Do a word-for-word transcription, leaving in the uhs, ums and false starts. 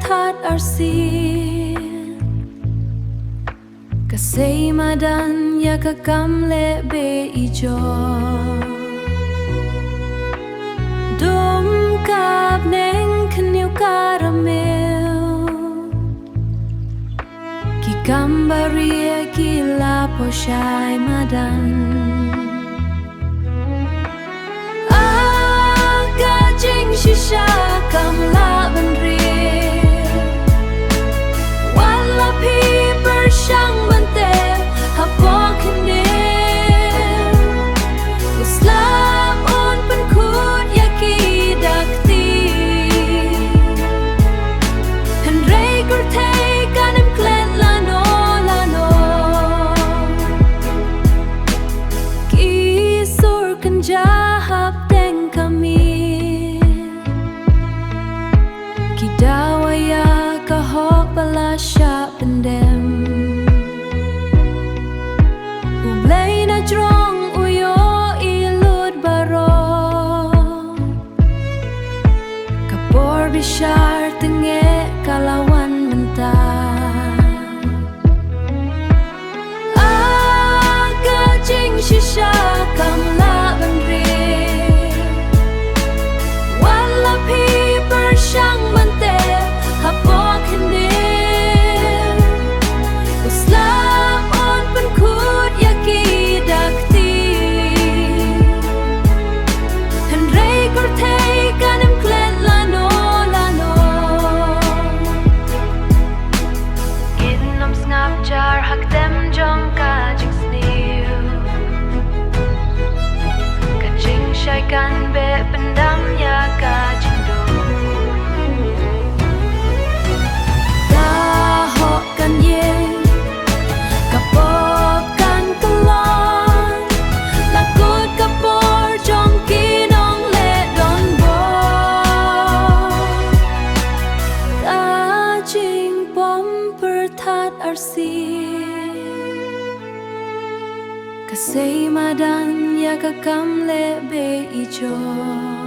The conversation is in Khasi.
Pyrthat arsien ka sei madan ïa ka kam leh beh ijor. Dum ka bneng khynñiuh ka rymmiuh, ki kam ba rieh ki la poi shai madan. Ah, ka jingshisha kam lah ban rieh. Wat la phi pyrshang ban teh hapoh khyndiat, u slap un pynkut ïa ki da kti. Hynrei kyrthei kan ym klet lano lano. Ki sur kynja hapdeng ka miet, ki dawa ïa ka hok ba la shah pyndem. U Blei na jrong u ïohi lut baroh. Ka por bishar tyngeh ka la wan mynta. Ah, ka jingshisha kam lah ban rieh. Wat la phi pyrshang ban teh hapoh khyndiat, u slap un pynkut ïa ki da kti. Hynrei kyrthei kan ym klet lano lano. Ngin ym sngap jar ha ktem jong ka jingsniew. Ka jingshai kan beh pyndam ïa ka jingduh. Ka hok kan ïeng, ka pop kan kyllon. La kut ka por jong ki nongleh donbor. Ka jingpom pyrthat arsien ka sei madan ïa ka kam leh beh ijor.